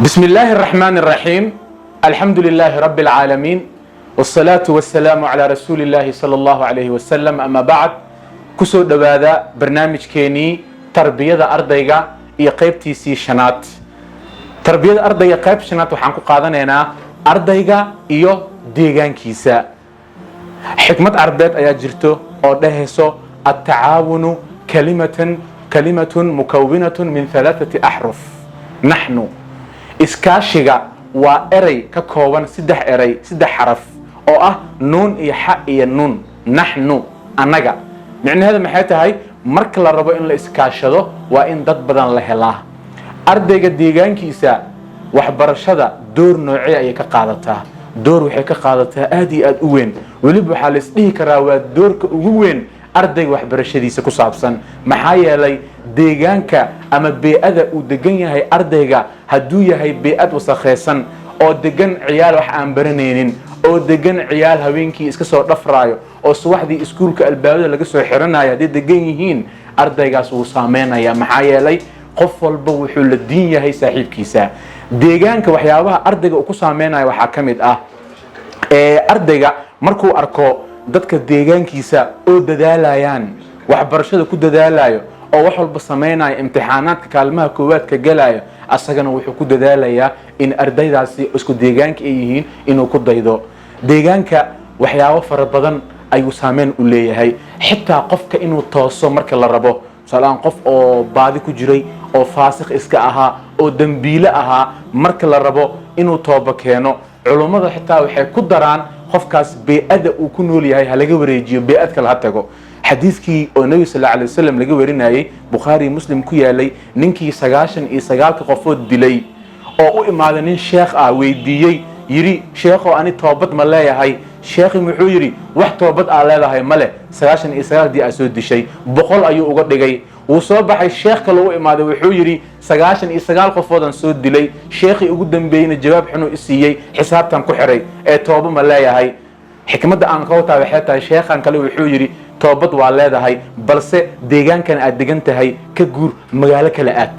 بسم الله الرحمن الرحيم، الحمد لله رب العالمين، والصلاة والسلام على رسول الله صلى الله عليه وسلم، أما بعد. Kusoo dhowaada barnaamijkeenii tarbiyada ardayga iyo qaybtiisii shanaad. Tarbiyada ardayga qayb shanaad waxaan ku qaadanaynaa ardayga iyo deegaankiisa. Xikmad Carbeed ayaa jirto oo dhehayso: التعاون كلمة مكونة من ثلاثة أحرف نحن. Iskaashiga waa erey ka kooban saddex erey, saddex xaraf oo ah nuun iyo xa iyo nuun, نحن, annaga. Micnaheedu maxay tahay? Marka la rabo in la iskaashado, waa in dad badan la helaa. Ardayga deegaankiisa waxbarashada door noocee ayay ka qaadataa? Door waxay ka qaadataa aad iyo aad u weyn. Weliba waxaa la isdhihi karaa waa doorka ugu weyn ardayga waxbarashadiisa ku saabsan. Maxaa yeelay, deegaanka ama bee-ada uu degan yahay ardayga hadduu yahay bee-ad wasakhaysan oo degan ciyaal wax aan baranaynin, oo degan ciyaal habeenkii iska soo dhafraayo, oo subaxdii iskuulka albaabada laga soo xiranayo hadday degan yihiin, ardaygaas wuu saameynayaa. Maxaa yeelay, qof walba wuxuu la diin yahay saaxiibkiisa. Deegaanka waxyaabaha ardayga uu ku saameynayo waxaa ka mid ah ardayga markuu arko dadka deegaankiisa oo dadaalayaan, waxbarashada ku dadaalayo, oo wax walba samaynayo, imtixaanaadka kaalmaha koowaad ka galayo, asagana wuxuu ku dadaalayaa in ardaydaasi isku deegaanka ay yihiin inuu ku daydo. Deegaanka waxyaabo fara badan ayuu saameyn u leeyahay. Xitaa qofka inuu tooso marka la rabo, tusaalehaan qof oo baadi ku jiray oo faasiq iska ahaa oo dembiile ahaa, marka la rabo inuu tooba keeno, culummada xitaa waxay ku daraan qofkaas bee-ada uu ku nool yahay ha laga wareejiyo, bee-ad kale ha tago. Xadiiskii oo Nebiga sal alay wasalam laga warinayey, Bukhaari, Muslim ku yaalay, ninkii 99-ka qofood dilay oo u imaaday nin sheekh ah, weydiiyey, yidhi: "Sheekhow, ani toobad ma leeyahay?" Sheekhi muxuu yidhi? "Wax toobad aa leedahay ma leh, 99 dii aa soo dishay." 100 ayuu uga dhigay. Wuu soo baxay, sheekh kale u imaaday, wuxuu yidhi: "99 qofoodaan soo dilay, sheekhii ugu dambeeyeyna jawaab xunuu i siiyey, xisaabtan ku xiray, ee tooba ma leeyahay?" Xikmadda aan ka wataa waxay tahay, sheekhan kale wuxuu yidhi: "Toobad waa leedahay, balse deegaankan aad degan tahay ka guur, magaalo kale aad."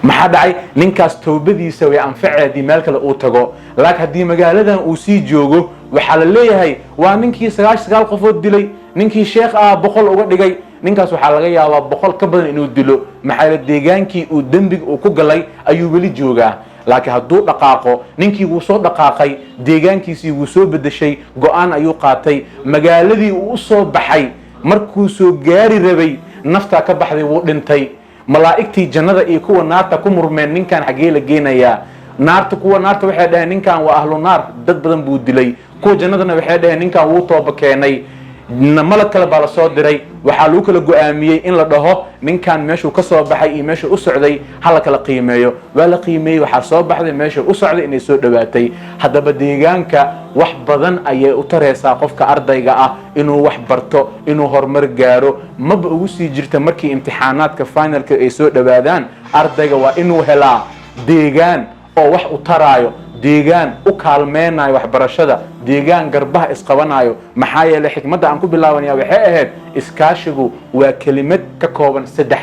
Maxaa dhacay? Ninkaas toobadiisa way anfaceedii meel kale uu tago, laakiin haddii magaaladan uu sii joogo, waxaa la leeyahay waa ninkii 99 qofood dilay, ninkii sheekh ah 100 uga dhigay. Ninkaas waxaa laga yaabaa 100 ka badan inuu dilo. Maxaa yeele, deegaankii uu dembiga uu ku galay ayuu weli joogaa. Laakiin hadduu dhaqaaqo, ninkii wuu soo dhaqaaqay, deegaankiisii wuu soo bedeshay, go-aan ayuu qaatay. Magaaladii uu u soo baxay markuu soo gaari rabay, naftaa ka baxday, wuu dhintay. Malaa'igtii jannada iyo kuwa naarta ku murmeen: ninkan xaggee la geenayaa? Naarta, kuwa naarta waxay dhaheen: "Ninkan waa ahlu naar, dad badan buu dilay." Kuwa jannadana waxay dhaheen: "Ninkan wuu tooba keenay." Malag kale baa lasoo diray. Waxaa lagu kala go-aamiyey in la dhaho ninkan meeshuu ka soo baxay iyo meeshuu u socday ha la kala qiimeeyo. Waa la qiimeeyey, waxaa soo baxday meeshuu u socday inay soo dhowaatay. Haddaba deegaanka wax badan ayay u taraysaa qofka ardayga ah inuu wax barto, inuu horumar gaaro. Maba ugu sii jirta markii imtixaanaadka finalka ay soo dhowaadaan, ardayga waa inuu helaa deegaan oo wax u taraayo, deegaan u kaalmeynayo waxbarashada, deegaan garbaha isqabanayo. Maxaa yeelay, xikmadda aan ku bilaabanaya waxay ahayd: iskaashigu waa kelimad ka kooban saddex.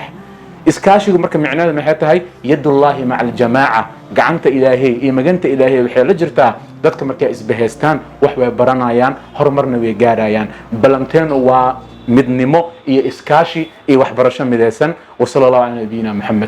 Iskaashigu marka micnaheedu maxay tahay? يد الله مع الجماعة. Gacanta Ilaahay iyo maganta Ilaahay waxay la jirtaa dadka. Markay isbahaystaan, wax way baranayaan, horumarna way gaarayaan. Ballanteenu waa midnimo iyo iskaashi iyo waxbarasho midaysan. وصلى الله على نبينا محمد.